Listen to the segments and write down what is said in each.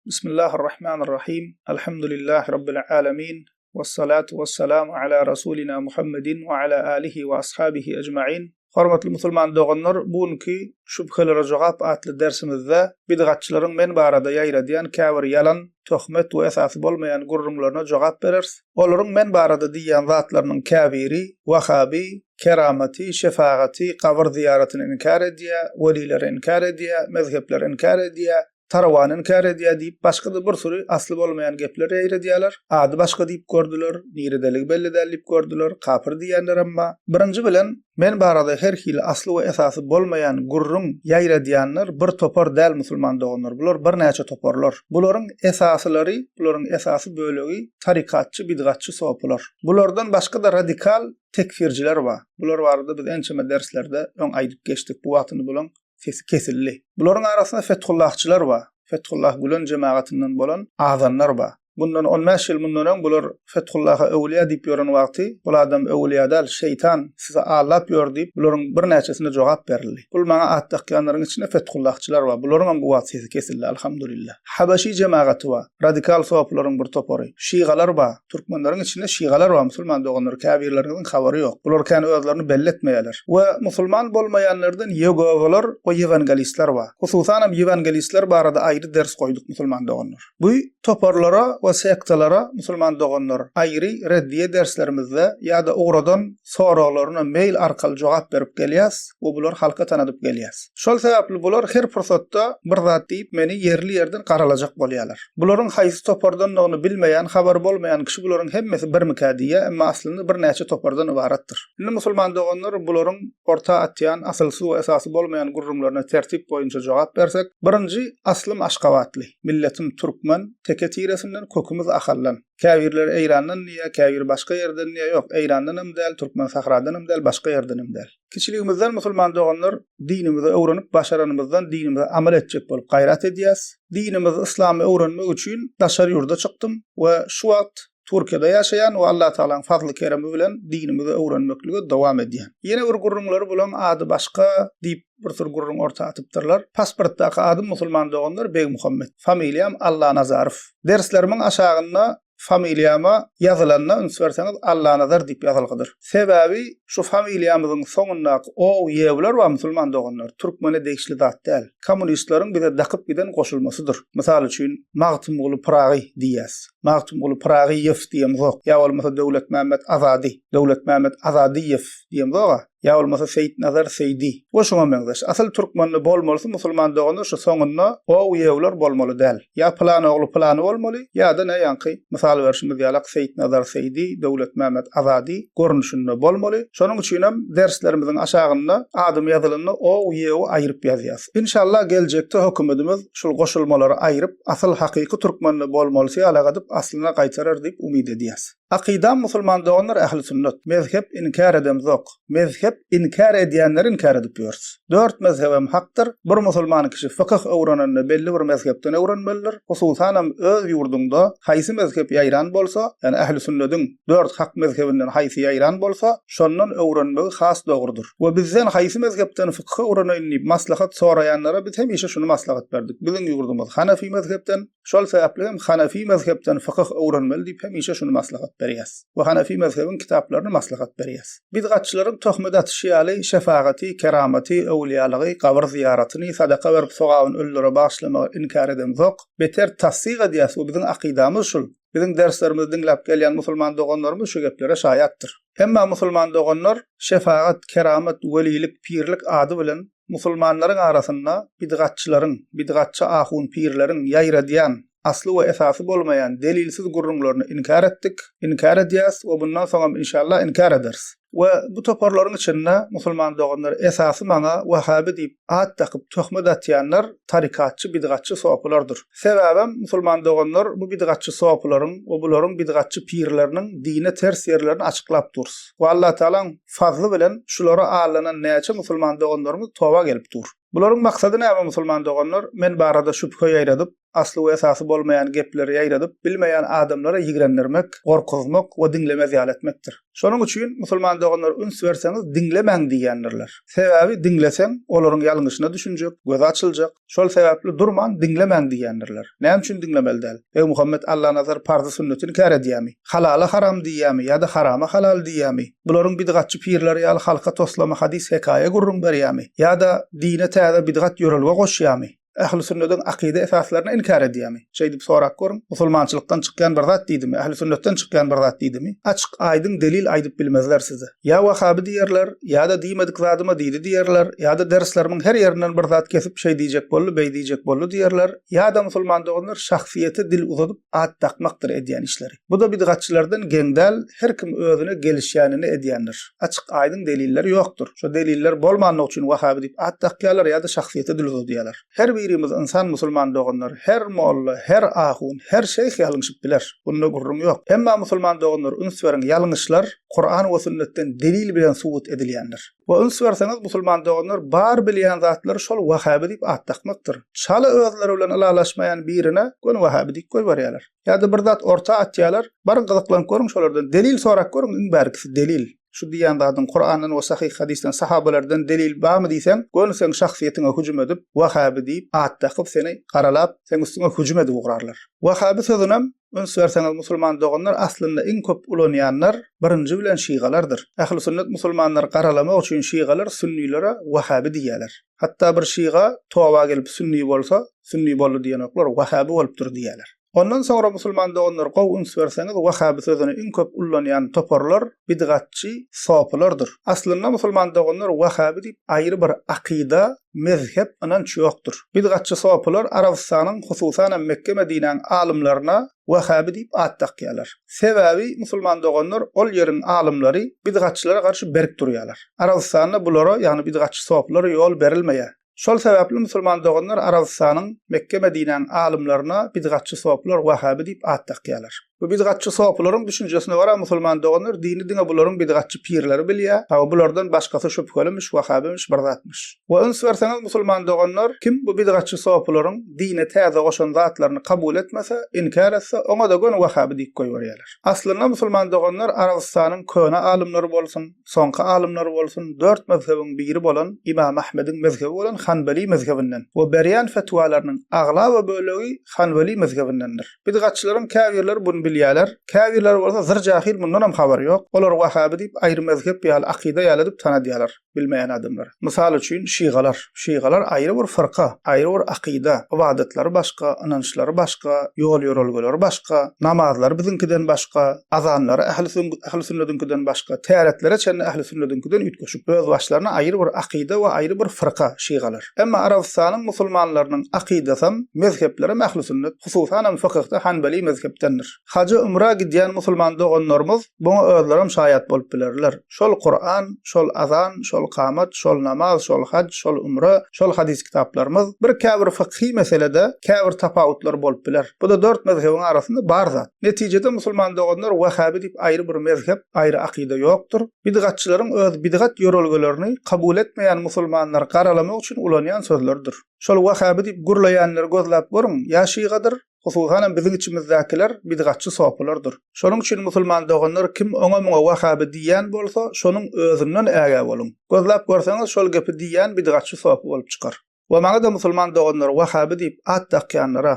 Bismillahir-Rahmanir-Rahim. Elhamdülillahi Rabbil alemin. Vessalatu vesselamu ala Rasulina Muhammedin we ala alihi we ashabihi ecmain. Hormatly musulman doganlar, bu günki Şübhelere jogap atly dersimizde bidgatçylaryň men barada ýaýradýan käbir ýalan, töhmet we esasy bolmaýan gürrüňlerine jogap bereris. Olaryň men barada diýýän zatlarynyň käbiri wahaby, keramaty, şefagaty, gabyr zyýaratyny inkär edýär, welileri inkär edýär, mezhepleri inkär edýär, tarawany inkär edýär diýip, başga-da bir süri asly bolmaýan gepler ýaýradýarlar. Ady başga diýip gördüler, niredeligi belli däl diýip gördüler, kapyr diýýänlerem bar. Birinji bilen, men barada her hili asly we esasy bolmaýan gürrüň ýaýradýanlar bir topar däl musulman doganlar, bular birnäçe toparlar. Bularyň esasylary, bularyň esasy bölegi tarykatçy, bidgatçy sopular. Bulardan başga-da radikal tekfirjiler bar. Bular barada biz ençeme derslerde öň aýdyp geçdik, bu wagtyny bulaň sesi kesildi. Bularyň arasynda Fethullahçylar bar. Fethullah Gülen jemagatyndan bolan azanlar bar. Bundan on bäş ýyl mundan öň bular Fethullaha öwülýä diýip ýören wagty, bul adam öwülýä däl, şeýtan, sizi aldap ýör diýip, bularyň birnäçesine jogap berildi. Bul maňa at dakýanlaryň içinde Fethullahçylar bar. Bularyňam bu wagt sesi kesildi, alhamdulillah. Habaşi jemagaty bar. Radikal sopularyň bir topary. Şigalar bar. Türkmenleriň içinde şigalar bar musulman doganlar käbirleriňiziň habary ýok. Bular kän özlerini belli etmeýärler. We musulman bolmaýanlardan ýegowalar we ýewangelistler bar. Hususanam ýewangelistler barada aýry ders goýduk musulman doganlar. Bu toparlara we sektalara musulman doganlar aýry reddiýe derslerimizde ýa-da ugradan soraglaryna mail arkaly jogap berip gelýäs we bulary halka tanadyp gelýäs. Şol sebäpli bular her pursatda bir zat diýip meni ýerli-ýerden garalajak bolýarlar. Bularyň haýsy topardandygyny bilmeýän, habary bolmaýan kişi bularyň hemmesi birmikä diýýär, emma aslynda birnäçe topardan ybaratdyr. Indi musulman doganlar bularyň orta atýan asylsyz we esasy bolmaýan gürrüňlerine tertip boýunça jogap bersek, birinji, aslym aşgabatly, milletim türkmen, teke tiresinden, kökümiz Ahaldan. Käbirleri Eýrandan diýýär, käbiri başga ýerden diýýär, ýok, Eýrandanam däl, türkmen sahradanam däl, başga ýerdenem däl. Kiçiligimizden musulman doganlar dinimizi öwrenip başaranymyzdan dinimize amal etjek bolup gaýrat edýäs. Dinimizi yslamy öwrenmek üçin daşary ýurda çykdym we şu wagt Türkiýede ýaşaýan we Allatagalaň fazly keremi bilen dinimizi öwrenmeklige dowam edýän. Ýene bir gürrüňleri bulaň ady başga diýip bir sürü gürrüň orta atypdyrlar. Pasportdaky adym musulman doganlar Begmuhammet. Familiýam Allanazarow. Derslerimiň aşagynda Familiýama ýazylanda üns berseňiz Allanazar diýip ýazylgydyr. Sebäbi şu familiýamyzyň soňundaky o, ýewler bar musulman doganlar, türkmene degişli zat däl. Kommunistleriň bize dakyp giden goşulmasydyr. Mysal üçin Magtymguly Pyragy diýýäs. Magtymguly Pyragyýew diýemzok. Ýa bolmasa Döwletmämmet Azady, Döwletmämmet Azadyýew diýemzog-a. Ýa bolmasa Seýitnazar Seýdi we şuňa meňzeş. Asyl türkmende bolmalysy musulman doganda şu soňunda o ýewler bolmaly däl. Ýa pylany ogly pylany bolmaly, ýa-da ne ýaňky mysal berşimiz ýalak Seýitnazar Seýdi, Döwletmämmet Azady görnüşinde bolmaly. Şonuň üçinem derslerimiziň aşagynda adym ýazylanda o ýewi aýryp ýazýas. Inşallah geljekde hökümedimiz şul goşulmalary aýryp asyl hakyky türkmende bolmalysy ýalak edip aslyna gaýtarar diýip umyt edýäs. Akydam musulman doganlar ähli sünnet. Mezhep inkär edemzok. Mezhep inkär edýänleri inkär edip ýörüs. Dört mezhebem hakdyr. Bir musulman kişi fykyh öwrenende belli bir mezhepden öwrenmelidir. Hususanam öz ýurduňda haýsy mezhep ýaýran bolsa, ýagny ähli sünnediň dört hak mezhebinden haýsy ýaýran bolsa, şondan öwrenmegi has dogrudyr. We bizden haýsy mezhepden fykyh öwreneýin diýip maslahat soraýanlara biz hemişe şuny maslahat berdik. Biziň ýurdumyz hanafi mezhepden, Şol sebäpli hem Hanefi mezhepden fykyh öwrenmeli diýip hemişe şuny maslahat berýäs. We Hanefi mezhebiň kitaplaryny maslahat berýäs. Bidgatçylaryň töhmet atyşy ýaly şefagaty, keramaty, öwülýalygy, gabyr zyýaratyny, sadaka berip sogabyny ölülere bagyşlamagy inkär edemzok. Beter tassyk edýäs we biziň akydamyz şul. Biziň derslerimizi diňläp gelýän musulman doganlarymyz şu geplere şaýatdyr. Emma musulman doganlar şefagat, keramat, welilik, pirlik ady bilen Musulmanlaryň arasynda bidgatçylaryň, bidgatçy ahun-pirleriň ýaýradýan, asly we esasy bolmaýan delilsiz gürrüňlerini inkär etdik, inkär edýäs we bundan soňam inşallah inkär ederis. We bu toparlaryň içinde musulman doganlar esasy maňa wahabi diýip at dakyp töhmet atýanlar tarikatçy bidgatçy sopulardyr. Sebäbem musulman doganlar bu bidgatçy sopularyň we bularyň bidgatçy pirleriniň dine ters ýerlerini açyklap durus. We Allatagalaň fazly bilen şulara aldanan näçe musulman doganlarymyz toba gelip dur. Bularyň maksady näme musulman doganlar men barada şübhe ýaýradyp. Asly we esasy bolmaýan gepleri ýaýradyp, bilmeýän adamlara ýigrendirmek, gorkuzmak we diňlemez ýaly etmekdir. Şonuň üçin, musulman doganlar üns berseňiz diňlemäň diýýändirler. Sebäbi diňleseň, olaryň ýalňyşyna düşünjek, gözi açyljak. Şol sebäpli durman diňlemäň diýýändirler. Näme üçin diňlemeli däl? Begmuhammet Allanazar parzy sünneti inkär edýämi? Halala haram diýýämi ýa-da harama halal diýýämi? Bularyň bidgatçy pirleri ýaly halka toslama hadys hekaýa gürrüň berýämi? Ýa-da dine täze bidgat ýörelge goşýamy? Ähli sünnediň akyda esaslaryny inkär edýärmi? Şeýdip sorap görüň. Musulmançylykdan çykýan bir zat diýdimi? Ähli sünnetden çykýan bir zat diýdimi? Açyk aýdyň delil aýdyp bilmezler size. Ýa wahaby diýerler, ýa-da diýmedik zadyma diýdi diýerler, ýa-da derslerimiň her ýerinden bir zat kesip şeý diýjek boldy, beý diýjek boldy diýerler, ýa-da musulman doganlar şahsyýete dil uzadyp at dakmakdyr edýän işleri. Bu-da bidgatçylardan geň däl, her kim özüne gelişýänini edýändir. Açyk aýdyň deliller ýokdur. Şo deliller bolmanlygy üçin wahaby diýip at dakýarlar ýa-da şahsyýete dil uzadýarlar. Her birimiz ynsan musulman doganlar, her molla, her ahun, her şeýh ýalňyşyp biler. Bunda gürrüň ýok. Emma musulman doganlar üns beriň ýalňyşlar Kuran we sünnetden delil bilen subut edilýändir. We üns berseňiz musulman doganlar bar bilýän zatlary şol wahaby diýip at dakmakdyr. Çala özleri bilen ylalaşmaýan birine göni wahaby diýip goýberýärler. Ýa-da bir zat orta atýarlar, baryň gyzyklanyp görüň şolardan, delil sorap görüň iň bärkisi delil. Şu diýýän zadyň Kurandan we sahyh hadysdan, sahabalardan delil barmy diýseň, göni seň şahsyýetiňe hüjüm edip, wahaby diýip at dakyp seni garalap, seň üstüňe hüjüm edip ugrarlar. Wahaby sözünem, üns berseňiz musulman doganlar aslynda iň köp ulanýanlar birinji bilen şygalardyr. Ähli sünnet musulmanlary garalamak üçin şygalar sünnilere wahaby diýýärler. Hatda bir şyga toba gelip sünni bolsa, sünni boldy diýenoklar, wahaby bolupdyr diýýärler. Ondan soňra musulman doganlar gowy üns berseňiz wahaby sözüni iň köp ullanýan toparlar bidgatçy sopylardyr. Aslynda musulman doganlar wahaby diýip aýry bir akyda, mezhep, ynanç ýokdur. Bidgatçy sopylar Arabystanyň hususanam Mekge Medinäň alymlaryna wahaby diýip at dakýarlar. Sebäbi musulman doganlar ol ýeriň alymlary bidgatçylara garşy berk durýarlar. Arabystanda bulara ýagny bidgatçy sopylara ýol berilmeýär. Şol sebäpli musulman doganlar Arabystanyň, Mekge-Medinäň alymlaryna bidgatçy sopylar wahaby diýip at dakýarlar. Bu bidgatçy sopylaryň düşünjesine görä musulman doganlar dini diňe bularyň bidgatçy pirleri bilýär, hawa bulardan başgasy şübhelimiş, wahabymyş bir zatmyş. We üns berseňiz musulman doganlar kim bu bidgatçy sopylaryň dine täze goşan zatlaryny kabul etmese, inkär etse oňa-da göni wahaby diýip goýberýärler. Aslynda musulman doganlar Arabystanyň köne alymlary bolsun, soňky alymlary bolsun dört mezhebiň biri bolan Ymam Ahmediň mezhebi bolan Hanbeli mezhebinden we berýän fetwalarynyň aglaba bölegi Hanbeli mezhebindendir. Bidgatçylaryň käbirleri buny bilýärler, käbirleri bolsa zyr jahil mundanam habary ýok, olar wahaby diýip aýry mezhep ýaly akyda ýaly edip tanadýarlar. Bilmeýän adamlar. Mysal üçin, şygalar. Şygalar aýry bir fyrka, aýry bir akyda, ybadatlary başga, ynançlary başga, ýol-ýörelgeleri başga, namazlary biziňkiden başga, azanlary ähli sünnediňkiden başga, täretlere çenli ähli sünnediňkiden üýtgeşik. Özbaşlaryna aýry bir akyda we aýry bir fyrka şygalar. Emma Arabystanyň musulmanlarynyň akydasam, mezheplerem ähli sünnet, hususanam fykyhda hanbeli mezhepdendir. Haja ümra gidýän musulman doganlarymyz buňa özlerem şaýat bolup bilerler. Şol Kuran, şol azan, şol kamat, şol namaz, şol haj, şol ümre, şol hadys kitaplarymyz bir käbir fykhy meselede käbir tapawutlar bolup biler. Bu-da dört mezhebiň arasynda bar zat. Netijede musulman doganlar wahhabi diýip aýry bir mezhep, aýry akyda ýokdur. Bidgatçylaryň öz bidgat ýörelgelerini kabul etmeýän musulmanlary garalamak üçin ulanýan sözleridir. Şol wahhabi diýip gürleýänleri gözläp görüň, ýa şygadyr, Hususanam biziň içimizdäkiler bidgatçy sopylardyr. Şonuň üçin musulman doganlar kim oňa-muňa wahaby diýýän bolsa, şonuň özünden ägä boluň. Gözläp görseňiz şol gepi diýýän bidgatçy sopy bolup çykar. We maňa-da musulman doganlar wahaby diýip at dakýanlara,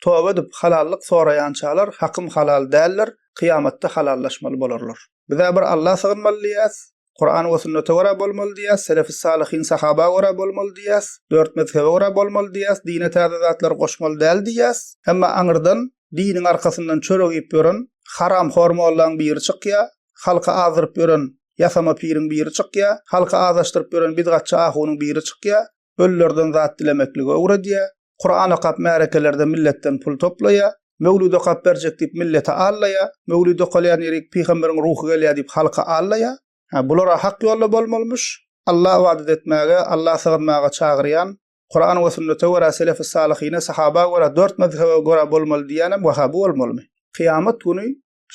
toba edip halallyk soraýançalar hakym halal däldir, kyýamatda halallaşmaly bolarlar. Bizä bir Alla sygynmaly diýýäs, Kuran we sünnete görä bolmaly diýýäs, selefi-salyhyn sahaba görä bolmaly diýýäs, dört mezhebe görä bolmaly diýýäs, dine täze zatlar goşmaly däl diýýäs. Emma aňyrdan diniň arkasyndan çörek iýip ýören haramhor mollaň biri çykýa, halky azdyryp ýören ýasama piriň biri çykýa, halky azaşdyryp ýören bidgatçy ahunyň biri çykýa, ölülerden zat dilemekligi öwredýä, Kuran okap märekelerde milletden pul toplaýa, möwlid okap berjek diýip milleti allaýa, möwlid okalýan ýerik pygamberiň ruhy gelýä diýip halky allaýa. Hä, bulara hak ýolda bolmalymyş, Alla ybadat etmäge, Alla sygynmaga çagyrýan, Kuran we sünnete görä selefi salyhyna, sahaba görä, dört mezhebe görä bolmaly diýýänem wahaby bolmalymy? Kyýamat güni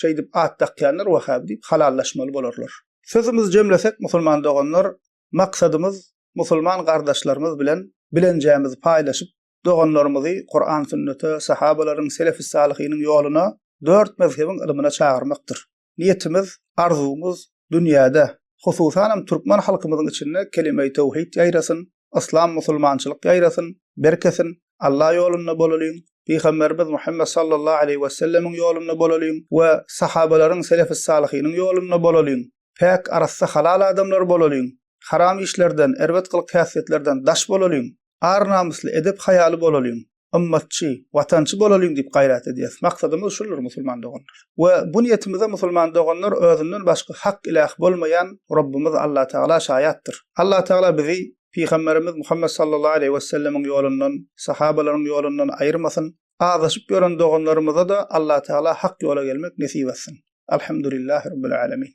şeýdip at dakýanlar wahaby diýip halallaşmaly bolarlar. Sözümizi jemlesek musulman doganlar, maksadymyz musulman gardaşlarymyz bilen bilenjämizi paýlaşyp. doganlarymyzy Kuran-sünnete, sahabalaryň, selefis-salyhynyň ýoluna, dört mezhebiň ylmyna çagyrmakdyr. Niýetimiz, arzuwymyz dünýäde, hususanam türkmen halkymyzyň içinde kelimeýi töwhid ýaýrasyn, yslam musulmançylyk ýaýrasyn, berkesin, Alla ýolunda bolalyň, Pygamberimiz Muhammet sallallahu aleýhi wesellemiň ýolunda bolalyň we sahabalaryň, selefis-salyhynyň ýolunda bolalyň, päk, arassa, halal adamlar bolalyň, haram işlerden, erbet gylyk-häsiýetlerden daş bolalyň, ar-namysly, edep-haýaly bolalyň. Ymmatçy, watançy bolalyň diýip gaýrat edýäs. Maksadymyz şuldur musulman doganlar. We bu niýetimize musulman doganlar özünden başga hak iläh bolmaýan Robbumyz Allatagala şaýatdyr. Allatagala bizi Pygamberimiz Muhammet sallallahu aleýhi wesellemiň ýolundan, sahabalaryň ýolundan aýyrmasyn. Azaşyp ýören doganlarymyza-da Allatagala hak ýola gelmek nesip etsin. Alhamdulillahi Rabbil alemin.